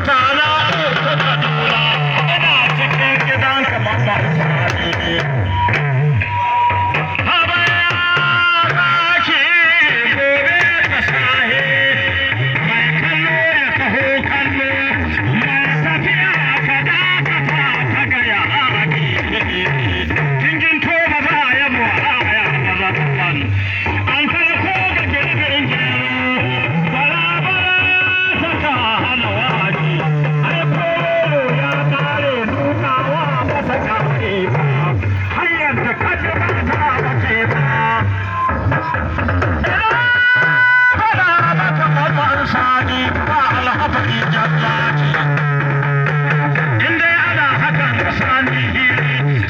Kyauta na ɗauka Kaduna, ina cikin gidanka, Mamman Sani. Mai kallo ya taho kallo, mai tafiya ka dakata ta gaya. Kingin to ba za a yabo a ya ba za an ko ga girbin gero, bara bara ta ka hana waki. Ai kororo ya kare, dukawa ba ta kare ba, hanyar da kaji ba ta bace ba. Fada maka, Mamman Sani, ba alhafari jallaci. In dai ana hakan sani,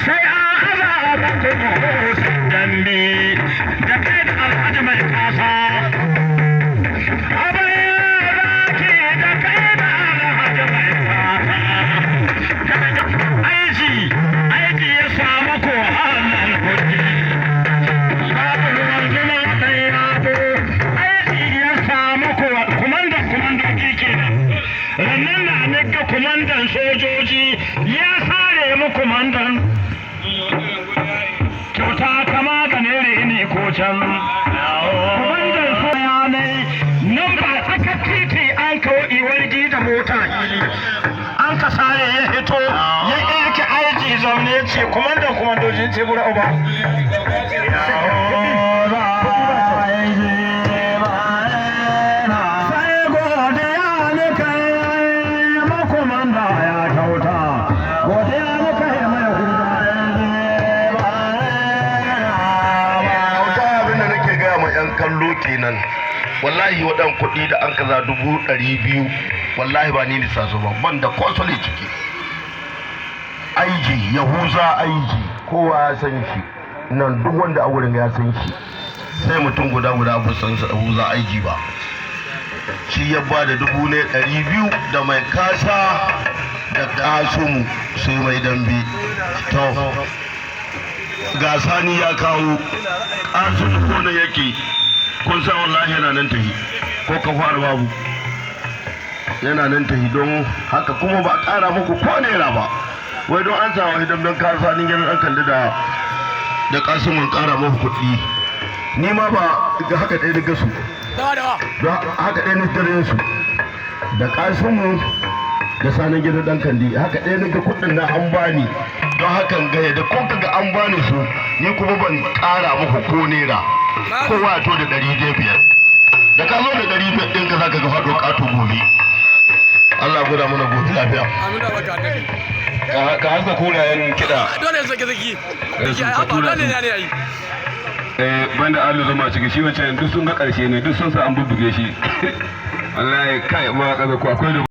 sai an aza maka buhu dambe da kai da Alhaji Mai Kasa. Abin da kai da Alhaji Mai Kasa. Aiki, aiki ya samu ko hannun kuɗi. Babu ruwan zuma ɗaya yabo. Aiki ya samu ko kumandan kumandoji kenan. Rannan na nika kumandan sojoji ya sare mu kumandan. Kyauta kama ga nere ne ko can. Kumandan soyanai nan ba tsakar titi an kawo iwargi da mota hili. An ka sare, ya hito ya irke aiki zaune, ce kumandan kumandojin ce bura uba. Sai godiya ne kai makomanda ya kyauta. Godiya ne kai mai huda. Wata abin da nake gaya ma 'yan kallo kenan, wallahi waɗan kuɗi da an kaza 200,000, wallahi ba ni lissa su ba, ban da kosole ciki. Aiji Yahuza Aiji, kowa ya san shi nan, duk wanda a wurin ya san shi, sai mutum guda guda ba san Yahuza Aiji ba. Shi ya ba da dubu ne 200 da Mai Kasa da Kasumu, sai Mai Dambe. To, ga Sani ya kawo Kasumu, ko nan yake, kun san wallahi yana nan tahi, ko ka fara babu yana nan tahi. Don haka kuma ba a ƙara muku ko naira ba, wai don an samu hidan don ka sani gidan ɗan kalli da Kasumun ƙara muku kuɗi. Ni ma ba ga haka ɗaya daga su, don haka ɗaya na dare su da Kasumu da Sanin Gidan Ɗan Kandi, haka ɗaya na ga kuɗin na an bani. Don hakan gaya da kun ga an bani su, ni kuma ban ƙara muku ko naira. Kowa to da 500, da ka zo da 500 ɗinka za ka ga faɗo ƙato gobe. Allah gwada mana gobe lafiya. Ka haska korayen kiɗa. Dole sake saki haba, dole ne ne yi. Eh, banda alu zama ciki shi wancan, duk sun ga karshe ne, duk sun sa an bubbuge shi. Wallahi kai ba kaza ko akwai da